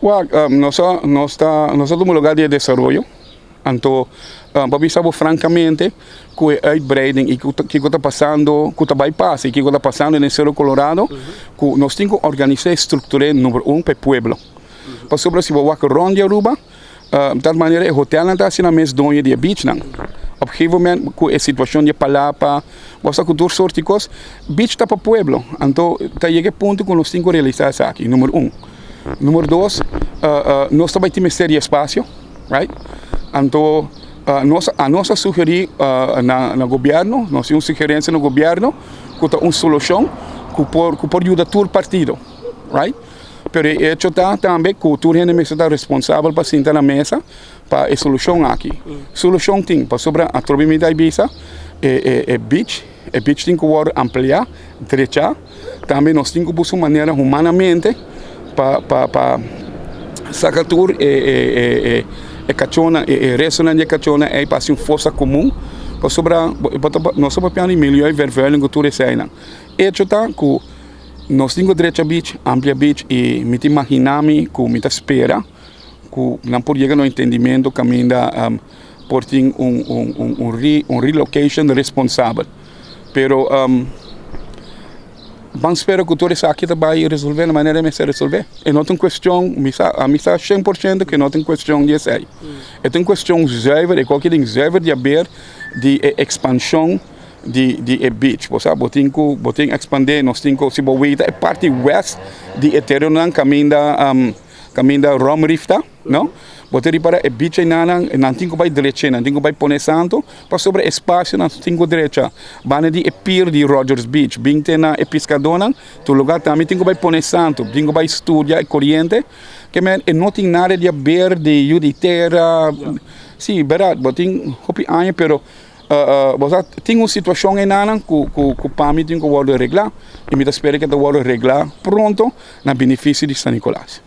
Wak, nos a nos ta nos ta tuma lugar di e desaroyo, anto pa bisa bo francamente cu e uitbreiding y cu kico ta pasando, cu ta bay pasa y kico ta pasando den Cerro Colorado, cu nos tin cu organisa y structura number un pa e pueblo. Pasobra si bo wak rond di Aruba, di tal manera e hotelnan ta haci nan mes doño di e beachnan. Op gegeven moment cu e situacion di e palapa, bo sa cu tur soort di cos, beach ta pa pueblo. Anto ta yega e punto cu nos tin cu realisa esaki, number un. Number dos, nos ta bay tin mester di espacio, right? Anto nos a nos a sugeri na na gobierno, nos tin un sugerencia na gobierno cu ta un solucion cu por cu por yuda tur partido, right? Pero e hecho ta tambe cu tur hende mester ta responsabel pa sinta na mesa pa e solucion aki. Solucion tin, pasobra atrobe mi ta bisa e e e beach, e beach tin cu worde amplia, drecha. Tambe nos tin ku buska un manera humanamente pa pa pa saka tur e e e e kachónan e e restonan di e kachónan ei pa hasi un fosa komun pasobra bo ta nos ta papia di milieuvervuiling ku tur eseinan. Echo ta ku nos tin ku drecha beach, amplia beach i mi ta imagina mi ku mi ta spera ku nan por yega na un entendimento kaminda por tin un un un un relocation responsabel. Pero ban spera ku tur esaki ta bai resolvé na manera mester resolvé. E no ta un kuestion, mi sa, ami sa 100% ku e no ta un kuestion di esei. E ta un kuestion zuiver, e koki den zuiver di haber di e ekspanshon di di e beach. Bo sa, bo tin ku bo tin ekspandé, nos tin ku, si bo weta e parti west di e terenonan kaminda kaminda Rum Reef ta, no? Bo ta ripara e beach einanan, nan tin ku bai drecha, nan tin ku bai pone santo pasobra e spacio nan tin ku drecha. Banda di e pier di Rogers Beach, bin te na e piskadónan, tur lugar tambe tin ku bai pone santo, tin ku bai studia e koriente. Ke men e no tin nada di haber di yu di tera. Si, bèrdat, bo tin hopi aña, pero bo sa tin un situashon einanan ku ku ku pa mi tin ku wòrdu reglá i mi ta spera ku e ta wòrdu reglá pronto na benefisio di San Nicolas.